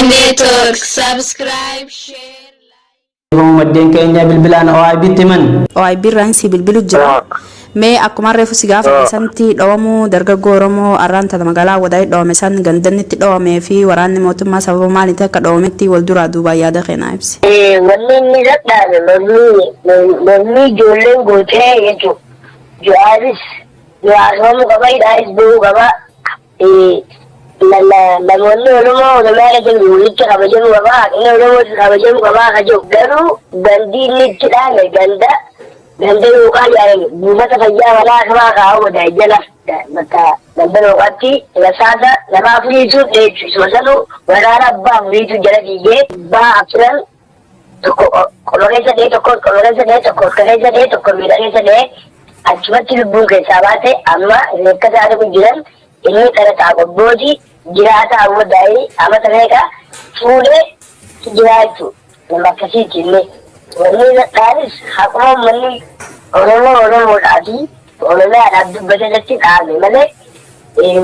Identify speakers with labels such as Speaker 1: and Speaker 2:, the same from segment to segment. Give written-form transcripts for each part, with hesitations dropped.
Speaker 1: Network. Subscribe, share, like.
Speaker 2: Maddeen keenya bilbilaan OIBtti himan.
Speaker 3: OIB irraan si bilbilu jira. Mee akkuma reefu si gaafate santi dhawamuu dargaggoo Oromoo arraan tana magaalaa Wadaay dhawame san gandannitti dhawamee fi waraanni mootummaa sababa maaliitiin akka dhawametti wal duraa duubaan yaada keenaa ibsi.
Speaker 4: Wanni inni dadhaabe mormii ijoolleen gootee jechuudha. Jo'aaris haasofamuu qaba, hidhaanis bahuu qaba. Namoonni Oromoo Oromiyaa keessa jiru walitti kabajamuu qaba, haqni Oromoo kabajamuu qaba akka jiru. Garuu gandi inni itti dhaame ganda ganda yookaan yaa'e buufata fayyaa manaa kabaa kaa'u wadaa jala bakka ganda yookaatti rasaasa nama afuriitu dheechu. Isuma sanuu waraana abbaa afuriitu jala fiigee abbaa afuran tokko qoma keessa dhee, tokko qoma keessa dhee, tokko harka keessa dhee, tokko miila keessa dhee, achumatti lubbuun keessaa baate. Amma reekka isaanii kun jiran. Inni dhalataa Qobbooti, jiraata Awwadaayii, amata meeqa fuudhee jiraachuu nama akkasiiti. Inni wanni dhaanis haquma uummanni Oromoo Oromoodhaa fi Oromiyaadhaaf dubbate irratti dhaame malee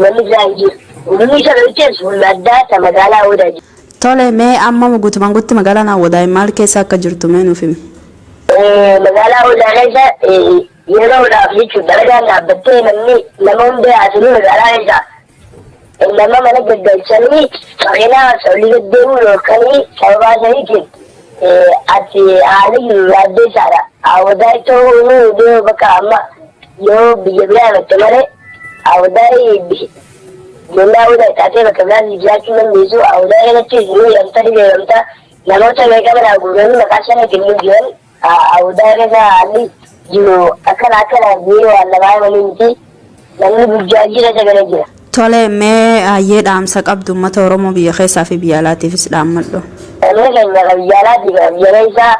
Speaker 4: wanni biraa hin jiru. Humni isa dho'iches humna addaa ta magaalaa Awwadaa jiru.
Speaker 3: Tole, mee amma guutumaan guutti magaalaan Awwadaay maal keessa akka jirtu mee nuuf himi.
Speaker 4: Magaalaa Awwadaa keessa yeroodhaaf jechuun dalagaan dhaabbattee, namni nama hunda yaasanii magaalaa keessa nama mana gaggalchanii, makiinaa olii deddeemuu yookaan sababaa saniitiin ati haalli jiru yaaddeessaadha. Awwadaa ta'uu deemu bakka amma yoo biyya biraa himatte malee Awwadaa ijoollee Awwadaa taatee bakka biraa jiraachuu dandeessu. Awwadaa keessatti ni hidhamta, ni beekamta, namoota meeqa manaa guuranii maqaa saniitiin ni jiran. Awwadaa keessa haalli jiru akkana akkana biiroo waan namaa himanii miti, namni burjaajii keessa galee jira.
Speaker 3: Tole, mee hayyee dhaamsa qabdu uummata Oromoo biyya keessaa fi biyya alaatiifis dhaammadhu.
Speaker 4: Namni keenya kan biyya alaatii fi biyya keessaa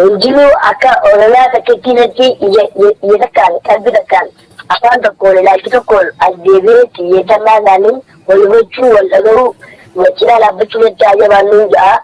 Speaker 4: hundinuu akka Oromiyaa takkittii irratti ija takkaan, qalbii takkaan, afaan tokkoon, ilaalchi tokkoon as deebi'ee xiyyeeffannaa isaanii wal hubachuu, wal dhaga'uu, wal cinaa dhaabbachuu irratti haa jabaannu ja'a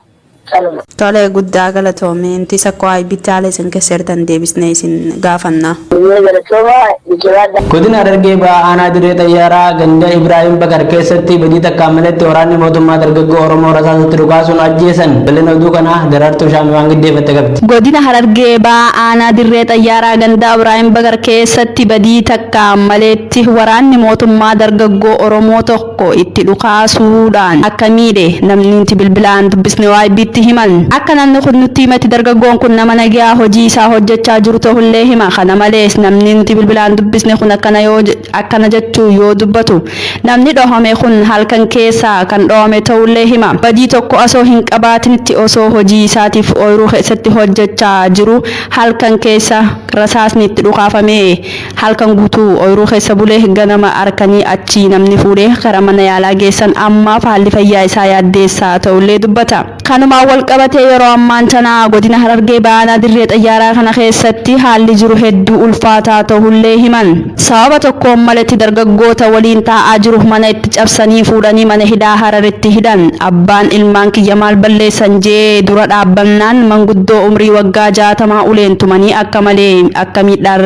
Speaker 4: sanuma.
Speaker 3: Tole, guddaa galatoomii. Inti sakkoo IBtti haala isin keessa jirtan deebisnee isin gaafanna.
Speaker 4: Biyya galatoomaa, jabaadha.
Speaker 2: Godina Harargee Bahaa aanaa Dirree Xayyaaraa ganda Ibraahim Bakar keessatti badii takkaan malatti waraanni mootummaa dargaggoo Oromoo rasaasatti dhukaasuun ajjeesan. Bal'ina oduu kanaa Daraartuu Shaamii waan giddeeffatte qabdi.
Speaker 5: Godina Harargee Bahaa aanaa Dirree Xayyaaraa ganda Ibraahim Bakar keessatti badii takkaan maletti waraanni mootummaa dargaggoo Oromoo tokko itti dhukaasuudhaan akka miidhe namni nuti bilbilaan dubbisne YBtti himan. Akka namni kun nutti himetti dargaggoon kun nama nagaa hojii isaa hojjechaa jiru ta'ullee hima. Kana malees namni nuti bilbilaan dubbisne kun akkana yoo akkana jechuu yoo dubbatu, namni dhohame kun halkan keessaa kan dhohame ta'ullee hima. Badii tokko osoo hin qabaatinitti osoo hojii isaatiif ooyiruu keessatti hojjechaa jiru halkan keessa rasaasni itti dhukaafamee halkan guutuu ooyiruu keessa bulee, ganama harkanii achii namni fuudhee gara mana yaalaa geessan, ammaaf haalli fayyaa isaa yaaddeessaa ta'ullee dubbata. Kanumaan wal qabatee yeroo ammaan tana godina Harargee Baanaa Dirree Xayyaaraa kana keessatti haalli jiru hedduu ulfaataa ta'ullee himan. Sababa tokkoon maletti dargaggoota waliin taa'aa jiru mana itti cabsanii fuudhanii mana hidhaa Hararitti hidhan. Abbaan ilmaan kiyya maal balleessan jee dura dhaabbannaan manguddoo umrii waggaa 60 uleen tumanii akka malee akka miidhaa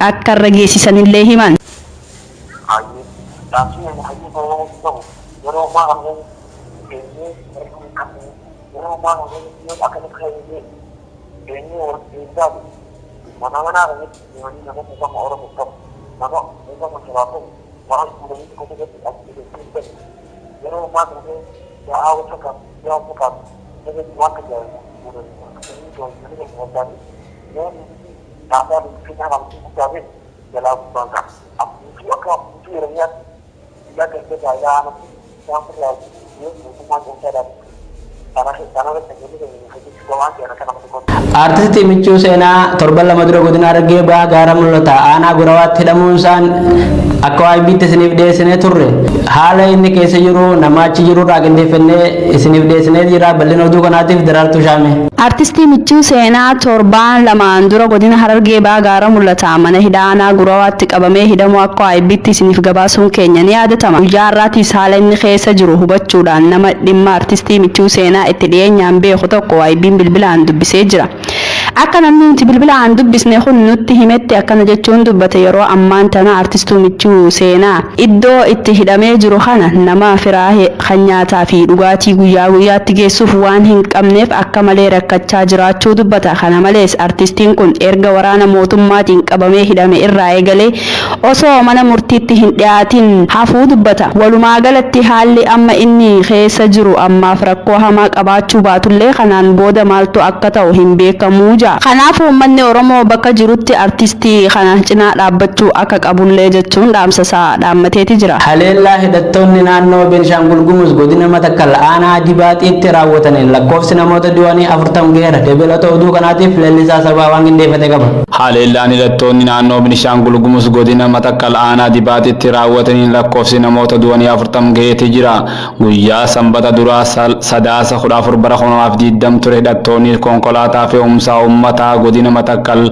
Speaker 5: akka irra geessisanillee himan.
Speaker 6: Hayyee, dhaamsi keenya hayyoota Oromootiif qabu, yeroo ammaa kana keessatti eenyee marguu hin qabnu, yeroo ammaa kana keessatti yoo akka nuti keenyee eenyee wal deebisaati mana manaa keessatti deemanii nama quuqama Oromoof qabu, nama quuqama sabaaf qabu waan fuudhanii tokko tokkotti ajjeesanii hin qabu. Yeroo ammaa kana keessatti ba'aa wal fakkaatu, guddaa wal fakkaatu irratti waan tajaajilu fuudhanii harkisanii to'atanii keenya waltaanii yoo nuti caasaa bilchinnaa qabdu guddaa ta'e jalaa gubbaan ka'a. Guutuu akka guutuu Oromiyaatti guyyaa ganda gaa'ilaa aanatti isaan irraa yoo mootummaa ce'umsaa dhaabbachuu kana irratti namoonni keenya hojjechuu qabaan jedhan akka nama tokkotti.
Speaker 2: Aartistii Michuu Seenaa torban 2 dura godina Harargee Bahaa gaara mul'ata aanaa Gurawaatti hidhamuun isaan akka YBtti isiniif dhiyeessinee turre. Haala inni keessa jiru nama achi jirurraa qindeeffannee isiniif dhiyeessinee jira. Bal'ina oduu kanaatiif Daraartuu Shaamee.
Speaker 5: Artistii Michuu Seenaa torbaan lamaan dura godina Harargee Bahaa gaara mul'ata mana hidhaa aanaa Gurawaatti qabamee hidhamuu akka YBtti isiniif gabaasuun keenya ni yaadatama. Guyyaa har'aatiis haala inni keessa jiru hubachuudhaan nama dhimma artistii Michuu Seenaa itti dhiyeenyaan beeku tokko YB'n bilbilaan dubbisee jira. Akka namni nuti bilbilaan dubbisne kun nutti himetti akkana jechuun dubbate yeroo ammaan tana Artist Michuu Seenaa iddoo itti hidhamee jiru kana nama firaa kan nyaataa fi dhugaatii guyyaa guyyaatti geessuuf waan hin qabneef akka malee rakkachaa jiraachuu dubbata. Kana malees artistiin kun erga waraana mootummaatiin qabamee hidhame irraa eegalee osoo mana murtiitti hin dhiyaatin hafuu dubbata. Walumaa galatti haalli amma inni keessa jiru ammaaf rakkoo hamaa qabaachuu baatullee kanaan booda maaltu akka ta'u hin beekamu ja'a. Kanaaf uummanni Oromoo bakka jirutti artistii kana cinaa dhaabbachuu akka qabullee jechuun dhaamsa isaa dhaammateeti jira.
Speaker 2: Haleellaa hidhattoonni naannoo Beenishaangul Gumuz godina Matakkal aanaa Dibaaxiitti raawwataniin lakkoofsi namoota du'anii 40 gaheera. Dabalata oduu kanaatiif Leellisaa Sabaa waan qindeeffate qaba.
Speaker 7: Haleellaan hidhattoonni naannoo Binishaangul Gumuz godina Matakkal aanaa Dibaaxitti raawwataniin lakkoofsi namoota du'anii 40 gaheeti jira. Guyyaa Sanbata duraa Sadaasa 14 bara 2020 ture hidhattoonni konkolaataa fe'umsaa uummataa godina Matakkal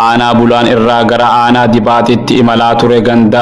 Speaker 7: aanaa Bulaan irraa gara aanaa Dibaaxitti imalaa ture ganda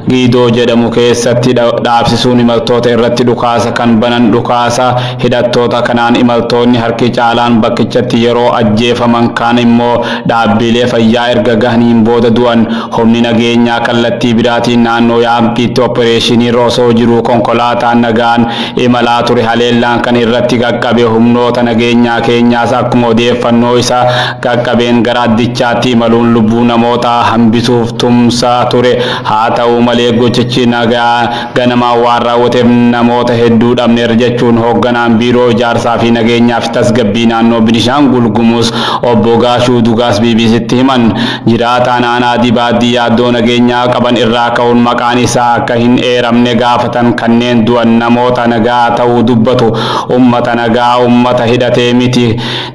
Speaker 7: Giidoo jedhamu keessatti dhaabsisuun imaltoota irratti dhukaasa kan banan. Dhukaasa hidhattoota kanaan imaltoonni harki caalaan bakkichatti yeroo ajjeefaman, kaan immoo dhaabbilee fayyaa erga gahaniin booda du'an. Humni nageenyaa kallattii biraatiin naannoo Yaampiitti oppireeshinii osoo jiru konkolaataan nagaan imalaa ture haleellaan kan irratti qaqqabe. Humnoota nageenyaa keenyaas akkuma odeeffannoo isa qaqqabeen gara addichaatti imaluun lubbuu namoota hambisuuf tumsa ture. Haa ta'u malee gochichi nagaa ganamaan waan raawwateef namoota hedduu dhabneerra jechuun hoogganaan biiroo ijaarsaa fi nageenyaa fi tasgabbii naannoo Binishaangul Gumuz obbo Gaashuu Dugaas BBCtti himan. Jiraataan aanaa Dibaaddii yaaddoo nageenyaa qaban irraa ka'uun maqaan isaa akka hin eeramne gaafatan kanneen du'an namoota nagaa ta'uu dubbatu. Ummata nagaa, ummata hidhatee miti.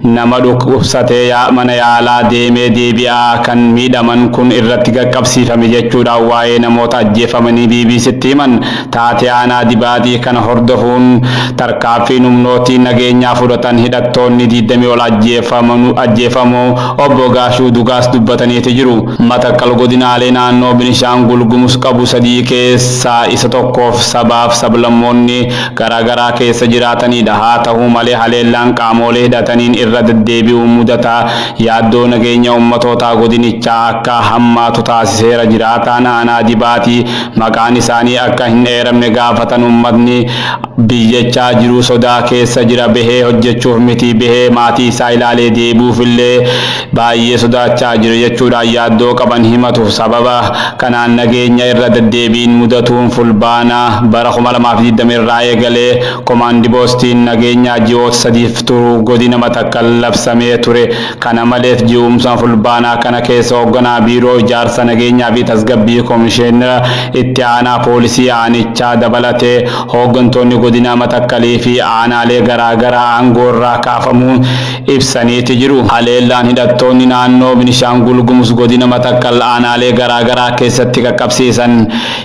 Speaker 7: Nama dhukkubsatee mana yaalaa deemee deebi'aa kan miidhaman kun irratti qaqqabsiifame jechuudhaan waa'ee namoota ajjeefamanii BBCtti himan. Taatee aanaa Dibaaxii kana hordofuun tarkaanfiin humnootiin nageenyaa fudhatan hidhattoonni 20 ol ajjeefamuu obbo Gaashuu Dugaas dubbataniiti jiru. Matakkal godinaalee naannoo Binishaangul Gumuz qabu sadii keessaa isa tokkoof sabaaf sablammoonni garaagaraa keessa jiraatanidha. Haa ta'u malee haleellaan qaamolee hidhataniin irra deddeebi'uun mudataa yaaddoo nageenya uummatootaa godinichaa akka hammaatu taasiseera. Jiraataan aanaa Dibaatii maqaan isaanii akka hin eeramne gaafatan uummatni biyyachaa jiru sodaa keessa jira, bahee hojjechuuf miti bahee maatii isaa ilaalee deebi'uuf illee baay'ee sodaachaa jira jechuudhaan yaaddoo qaban himatu. Sababa kanaan nageenya irra deddeebiin mudatuun Fulbaana bara 2020 irraa eegalee komaandi poostiin nageenyaa ji'oota sadiif turu godina Matakkal labsamee ture. Kana malees ji'umsa Fulbaanaa kana keessa hoogganaa biiroo ijaarsa nageenyaa fi tasgabbii, komishinara itti aanaa poolisii aanichaa dabalatee hooggantoonni godina Matakkalii fi aanaalee garaagaraa aangoo irraa kaafamuun ibsaniiti jiru. Haleellaan hidhattoonni naannoo Binishaangul Gumuz godina Matakkal aanaalee garaagaraa keessatti qaqqabsiisan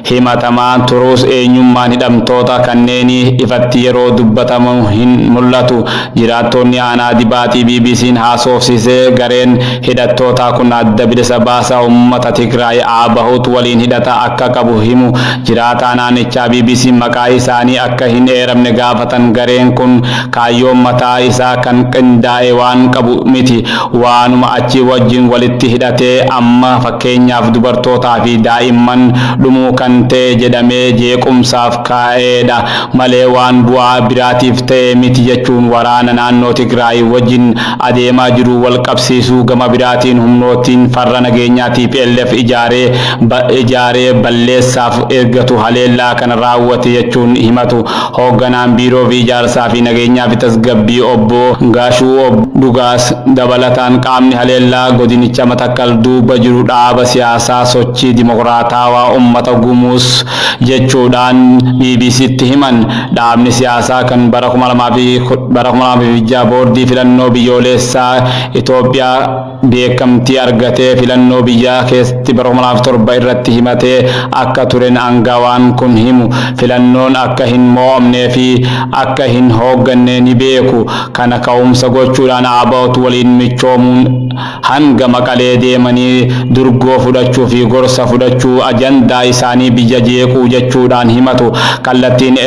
Speaker 7: himatamaa turus eenyummaan hidhamtoota kanneenii ifatti yeroo dubbatamu hin mul'atu. Jiraattonni aanaa Dibaaxii BBC'n haasofsiisee gareen hidhattootaa kun Adda Bilisa Baasaa Uummata Tigraay ABUT waliin hidhata akka qabu himu. Jiraataa naannichaa BBC'n maqaa isaanii akka hin eeramne gaafatan gareen kun kaayyoon mataa isaa kan qindaa'e waan qabu miti. Waanuma achi wajjin walitti hidhatee amma fakkeenyaaf dubartootaa fi daa'imman dhumuu kan ta'e jedhamee jeequmsaaf kaa'eedha malee waan bu'aa biraatiif ta'e miti jechuun waraana naannoo Tigraay wajjin adeemaa jiru wal qabsiisuu. Gama biraatiin humnootiin farra nageenyaa TPLF ijaaree balleessaaf ergatu haleellaa kana raawwate jechuun himatu. Hoogganaan biiroo fi ijaarsaa fi nageenyaa fi tasgabbii obbo Gaashuu Dugaas dabalataan qaamni haleellaa godinicha Matakkal duuba jiru dhaaba siyaasaa Sochii Dimokiraatawaa Uummata Gumuz jechuudhaan BBCtti himan. Dhaabni siyaasaa kan bara 2006 boordii filannoo biyyoolessaa Itoophiyaa beekamtii argatee filannoo biyyaa keessatti bara 2007 irratti himatee akka turen aangawaan kun himu. Filannoon akka hin mo'amnee fi akka hin hoogganne ni beeku. Kana ka'umsa gochuudhaan ABUT waliin michoomuun Hanga Maqalee deemanii durgoo fudhachuu fi gorsa fudhachuu ajandaa isaanii biyya jeequu jechuudhaan himatu. Kallattiin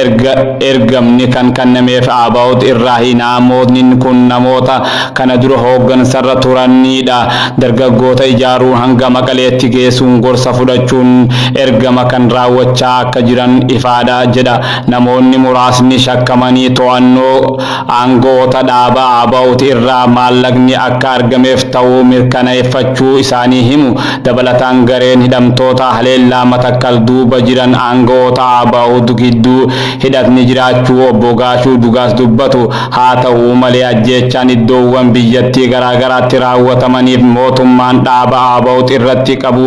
Speaker 7: ergamni kan kennameef ABO'tti irraahi. Namootni kun namoota kana dura hooggansarra turanidha. Dargaggoota ijaaruun hanga Maqaleetti geessuun gorsa fudhachuun ergama kan raawwachaa akka jiran ifaadha jedha. Namoonni muraasni shakkamanii to'annoo aangoota dhaaba ABO'ti irraa maallaqni akka argameef ta'uu mirkaneeffachuu isaanii himu. Dabalataan gareen hidhamtoota haleellaa Matakkal duuba jiran aangoota ABO gidduu hidhatni jiraachuu obbo Gaashuu Dugaas dubbatu. Haa ta'u malee, ajjeechaan iddoowwan biyyattii garaagaraatti raawwatamaniif mootummaan dhaaba ABO irratti qabu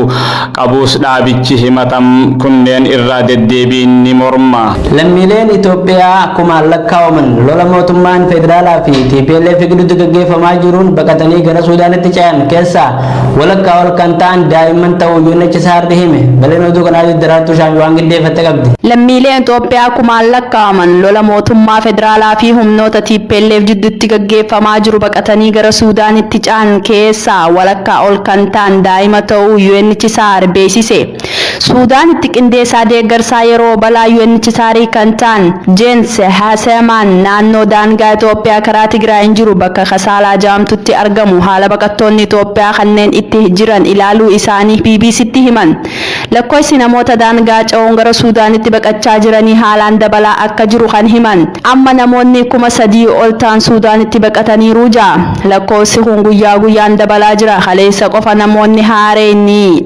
Speaker 7: qabus, dhaabichi himatam kunneen irra deddeebiin ni morma.
Speaker 2: Lammiileen Itoophiyaa akkumaan lakkaa'aman lola mootummaan federaalaa fi TPLF gidduutti gaggeeffamaa jiruun baqatanii gara Suudaanitti ce'an keessaa walakkaa ol kan ta'an daa'imman ta'uu UNHCR hime. Bal'ina oduu kanaatiif Daraartuu Shaanjii waan qindeeffatte qabdi.
Speaker 5: Lammiileen Itoophiyaa kumaan lakkaa'aman lola mootummaa federaalaa fi humnoota TPLF jidduutti gaggeeffamaa jiru baqatanii gara Suudaanitti ce'an keessaa walakkaa ol kan ta'an daa'ima ta'uu UNHCR beeksise. Suudaanitti qindeessaa deeggarsaa yeroo balaa UNHCR kan ta'an Jens Haseman naannoo daangaa Itoophiyaa karaa Tigraayin jiru bakka Kasaalaa jedhamtutti argamu haala baqattoonni Itoophiyaa kanneen itti jiran ilaaluu isaanii BBCtti himan. Lakkoofsi namoota daangaa ce'uun gara Suudaanitti baqachaa jiranii haalaan dabalaa akka jiru kan himan. Amma namoonni 3000 ol ta'an Suudaanitti baqataniiru ja'a. Lakkoofsi kun guyyaa guyyaan dabalaa jira. Kaleessa qofa namoonni haareenni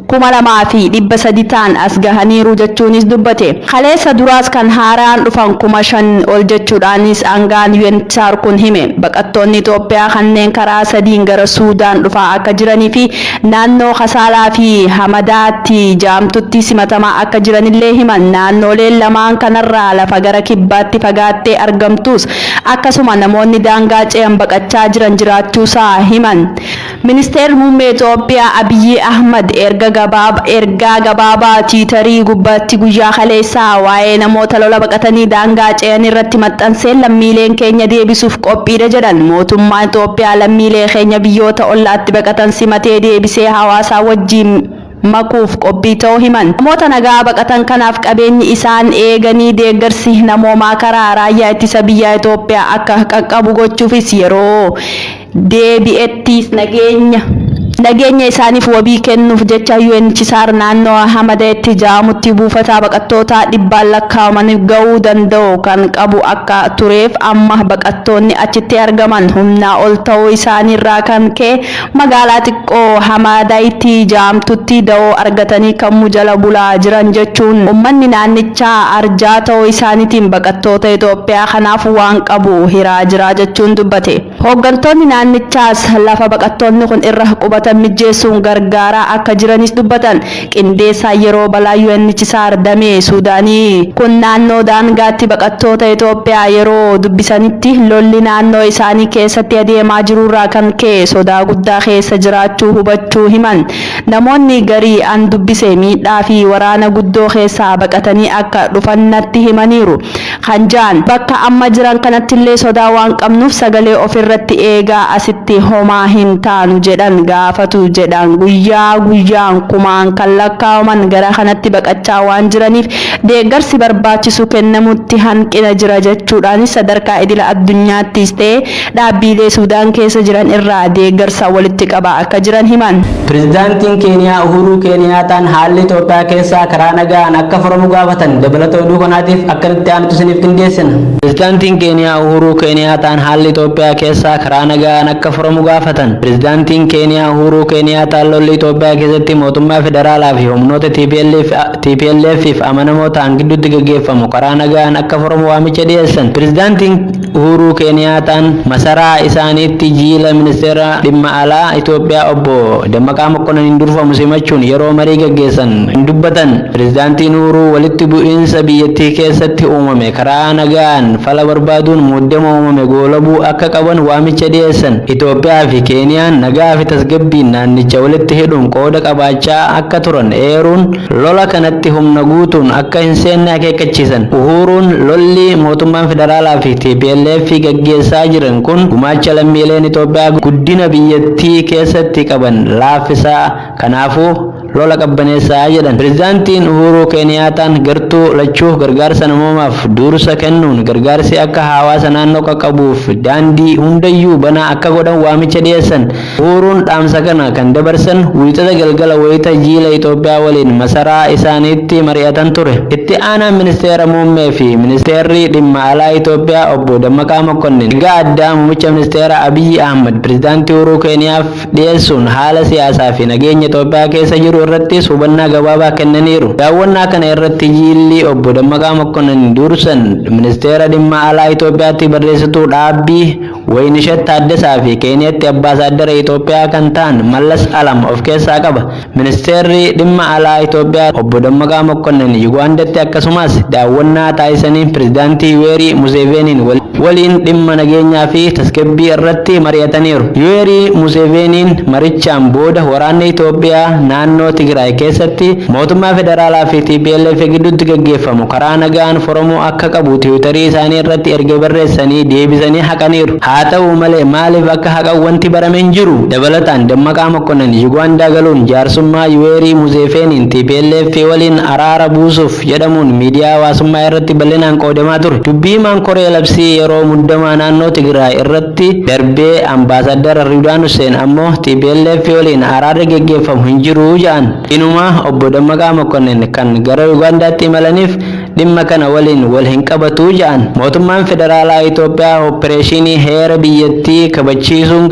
Speaker 5: 2300 ta'an as gahaniiru jechuunis dubbate. Kaleessa duraas kan haaraan dhufan 5000 ol jechuudhaanis aangaan UNHCR kun hime. Baqattoonni Itoophiyaa kanneen karaa sadiin gara Suudaan dhufaa akka jiranii fi naannoo Kasaalaa fi Hamadaatti jaamtutti simatamaa akka jiranillee himan. Naannoleen lamaan kanarraa lafa gara kibbaatti fagaattee argamtus akkasuma namoonni daangaa ce'an baqachaa jiran jiraachuusaa himan. Ministeerri Muummee Itoophiyaa Abiyyi Ahmad ergaa gabaabaa Tiwiitarii gubbaatti guyyaa kaleessaa waa'ee namoota lola baqatanii daangaa ce'an irratti maxxanseen, lammiileen keenya deebisuuf qophiidha jedhan. Mootummaan Itoophiyaa lammiilee keenya biyyoota ollaatti baqatan simatee deebisee hawaasaa wajjin makuuf qophii ta'uu himan. Namoota nagaa baqatan kanaaf qabeenyi isaan eeganii deeggarsi namoomaa karaa raayyaa ittisa biyyaa Itoophiyaa akka qaqqabu gochuufis, yeroo deebi'ettis nageenya isaaniif wabii kennuuf jecha UNHCR naannoo Hamadeetti ja'amutti buufata baqattoota dhibbaan lakkaa'aman ga'uu danda'u kan qabu akka tureef, amma baqattoonni achitti argaman humnaa ol ta'uu isaaniirraa kan ka'e magaalaa xiqqoo Hamadayitti ja'amtutti da'oo argatanii kamuu jala bulaa jiran jechuun, uummanni naannichaa arjaa ta'uu isaaniitiin baqattoota Itoophiyaa kanaaf waan qabu hiraa jira jechuun dubbate. Hooggantoonni naannichaas lafa baqattoonni kun irra qubatan mijeessuun gargaaraa akka jiranis dubbatan. Qindeessaa yeroo balaa UNHCR damee Suudaanii kun naannoo daangaatti baqattoota Itoophiyaa yeroo dubbisanitti, lolli naannoo isaanii keessatti adeemaa jirurraa kan ka'e sodaa guddaa keessa jiraachuu hubachuu himan. Namoonni garii an dubbise miidhaa fi waraana guddoo keessaa baqatanii akka dhufan natti himaniiru. Kan ja'an, bakka amma jiran kanattillee sodaa waan qabnuuf sagalee ofirratti eegaa asitti homaa hin taanu jedhan gaafatu jedhan. Guyyaa guyyaan kumaan kan lakkaa'aman gara kanatti baqachaa waan jiraniif deeggarsi barbaachisu kennamutti hanqina jira jechuudhaanis, sadarkaa idila addunyaattis ta'e dhaabbiilee Suudaan keessa jiran irraa deeggarsa walitti qabaa akka jiran himan.
Speaker 2: Pireezidaantiin Keeniyaa Uhuruu Keeniyaataan haalli Itoophiyaa keessaa karaa nagaan akka furamu gaafatan. Dabalata oduu kanaatiif akkanitti aanutu isiniif qindeessina. Pireezidaantiin Keeniyaa Uhuruu Keeniyaataan haalli Itoophiyaa keessaa karaa nagaan akka furamu gaafatan. Pireezidaantiin Keeniyaa Uhuruu Keeniyaataan lolli Itoophiyaa keessatti mootummaa federaalaa fi humnoota TPLF fi amanamoo ta'an gidduutti gaggeeffamu karaa nagaan akka furamu waamicha dhiyeessan. Pireezidaantiin Uhuruu Keeniyaataan masaraa isaaniitti jiila ministeera dhimma alaa Itoophiyaa obbo Dammaqaa Mokkonniniin durfamu simachuun yeroo marii gaggeessan hin dubbatan. Pireezidaantiin Uhuruu walitti bu'iinsa biyyattii keessatti uumame karaa nagaan fala barbaaduun muddama uumame goolabuu akka qaban waamicha dhiyeessan. Itoophiyaa fi Keeniyaan nagaa fi tasgabbii dinagdeetiin naannicha walitti hidhuun qooda qabaachaa akka turan eeruun lola kanatti humna guutuun akka hin seenne akeekkachiisan. Uhuruun lolli mootummaan federaalaa fi TPLF gaggeessaa jiran kun gumaacha lammiileen Itoophiyaa guddina biyyattii keessatti qaban laaffisaa, kanaafuu lola qabbaneessaa jedhan. Pireezidaantiin Uhuruu Keeniyaataan gartuu lachuu gargaarsa namoomaaf dursa kennuun gargaarsi akka hawaasa naannoo qaqqabuuf daandii hundayyuu banaa akka godhan waamicha dhiyeessan. Uhuruun dhaamsa kana kan dabarsan Wiixata galgala wayita jiila Itoophiyaa waliin masaraa isaaniitti mari'atan ture. Itti aanaan ministeera muummee fi ministeerri dhimma alaa Itoophiyaa obbo Dammaqaa Mokonnin ergaa addaa muummicha ministeera Abiyyi Ahmad pireezidaantii Uhuruu Keeniyaaf dhiyeessuun haala siyaasaa fi nageenya Itoophiyaa keessa jiru irrattis hubannaa gabaabaa kennaniiru. Daawwannaa kana irratti jiilli obbo Dammaqaa Mokonnin dursan ministeera dhimma alaa Itoophiyaatti barreessituu dhaabbii Wayinishet Taaddasaa fi Keeniyaatti ambaasaaddara Itoophiyaa kan ta'an Mallas Alam of keessaa qaba. Ministeerri dhimma alaa Itoophiyaa obbo Dammaqaa Mokonnin Yugaandatti akkasumas daawwannaa taasisaniin pireezidaantii Yuweerii Museeveeniin waliin dhimma nageenyaa fi tasgabbii irratti mari'ataniiru. Yuweerii Museeveeniin marichaan booda waraanni Itoophiyaa naannoo Tigraay keessatti mootummaa federaalaa fi TPLF gidduutti gaggeeffamu karaa nagaan furamuu akka qabu tiwiitarii isaanii irratti erga barreessanii deebisanii haqaniiru. Haa ta'u malee maaliif akka haqan wanti barame hin jiru. Dabalataan Dammaqaa Mokonnin Yugaandaa galuun jaarsummaa Yuweerii Museeveeniin TPLF waliin araara buusuuf jedhamuun miidiyaa hawaasummaa irratti bal'inaan qoodamaa ture. Dubbii himaan koree labsii yeroo muddamaa naannoo Tigraay irratti darbee ambaasaddar Ridwaan Hussein ammoo TPLF waliin araarri gaggeeffamu hin jiru jedhan. Inuma obbo Dammaqaa Mokonnin kan gara Yugaandaatti imalaniif dhimma kana waliin wal hin qabatu jedhan. Mootummaan federaalaa Itoophiyaa opereeshinii heera biyyattii kabachiisuun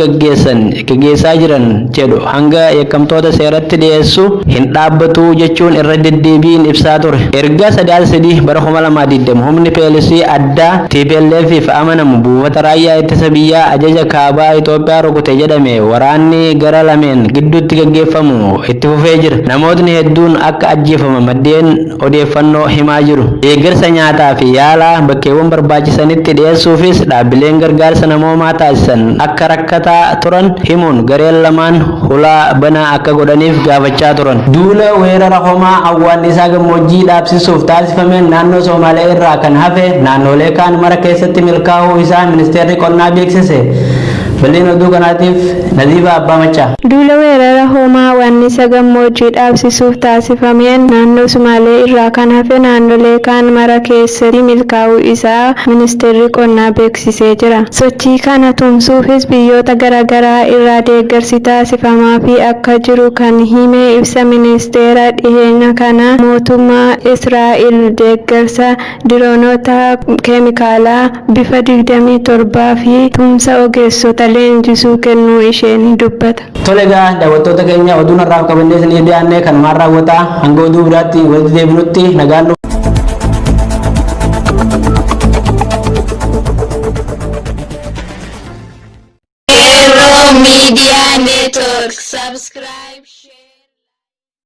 Speaker 2: gaggeessaa jiran jedhu hanga yakkamtoota seeratti dhiyeessu hin dhaabbatu jechuun irra deddeebiin ibsaa ture. Erga 9 bara 2020 humni poolisii addaa TPLFif amanamu buufata raayyaa ittisa biyyaa ajaja kaabaa Itoophiyaa rukute jedhame waraanni gara lameen gidduutti gaggeeffamu itti fufee jira. Namootni hedduun akka ajjeefaman maddeen odeeffannoo himaa jiru. Deeggarsa nyaataa fi yaalaa bakkeewwan barbaachisanitti dhiyeessuufis dhaabbileen gargaarsa namoomaa taasisan akka rakkataa turan himuun gareen lamaan hulaa banaa akka godhaniif gaafachaa turan. Duula weerara homaa awwaannisaa gammoojjii dhaabsisuuf taasifameen naannoo Somaalee irraa kan hafe naannolee kaan mara keessatti milkaa'uu isaa ministeerri qonnaa beeksise. Bal'ina oduu kanaatiif Naziifaa Abbaa Machaa.
Speaker 8: Duula weerara homaa awwaannisa gammoojjii dhaabsisuuf taasifameen naannoo Sumaalee irraa kan hafe naannolee kaan mara keessatti milkaa'uu isaa ministeerri qonnaa beeksisee jira. Sochii kana tumsuufis biyyoota garaagaraa irraa deeggarsi taasifamaafii akka jiru kan hime ibsa ministeera dhiheenya kana mootummaa Israa'el deeggarsa diroonota keemikaalaa bifa 27 fi tumsa ogeessota leenjisuu kennuu ishee ni dubbata.
Speaker 2: Tole egaa daawwattoota keenya, oduun har'aaf qabannee isiniif dhiyaanne kanumaan raawwata. Hanga oduu biraatti walitti deebinutti nagaan nu.
Speaker 1: Qeerroo Media Network. Subscribe.